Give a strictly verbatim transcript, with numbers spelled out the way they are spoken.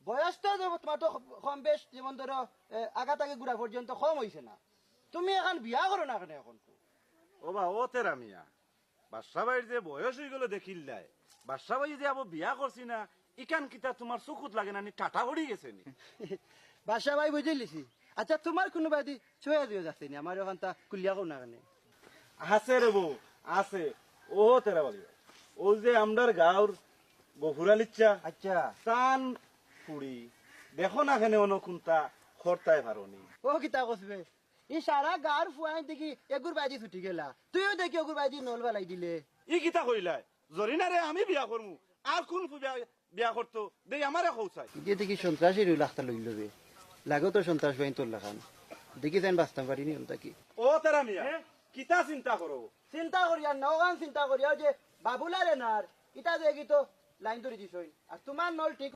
বয়স তো যে তোমার তো কম বেশ, যেমন ধরো, এ, আগাত আগে ঘুরা পর্যন্ত কম অইছে না। তুমি অখন বিয়া করো না কেনে অখন? ও বা, ও তেরা মিয়া, বাদশা ভাইর যে বয়স অইগেলো দেখিল্লায়, বাদশা ভাই যে আবো বিয়া করছি না, ইখান কিতা তুমার চকুত লাগে না নি, টাটা পড়ি গেছে নি? বাদশা ভাই বুঝিলিছি। আচ্ছা, তুমার কুনু বায়দি ছয়া জুয়া আছে নি? আমার অখানতা খুলিয়া কও না কেনে। আছে রে বউ, আছে। ও তেরা বাড়ি, ও যে আমরার গাঁওর গফুর আলিচ্ছা, আচ্ছা। তান ফুড়ি, দেখো না কেনে অনো কুনতা করতায় পারো নি। ও কিতা কসবে? ই সারা গাঁওর ফুয়াইন দেখি এগুর বায়দি ছুটি গেলা, তুইও দেখি এগুর বায়দি নল বালাই দিলে। ই কিতা কইলায়? জরিনারে আমি বিয়া করমু, আর কুন ফুয়া বিয়া করতো? দেই আমারে কও চাই। ইগে দেখি সন্ত্রাসীর লাখটা লইল বে। লাগেও তো সন্ত্রাস বাহিনী তোর লাখান। দেখি যাইন বাঁচতাম পারি নি অন্তা কি। ও তেরা মিয়া, হ্যাঁ? কিতা চিন্তা করো? চিন্তা করিয়ার না, অখান চিন্তা করিয়ার যে বাবুলারে নার, ইটা যে কি তো লাইন ধরি দিছইন। আর তুমার নল ঠিক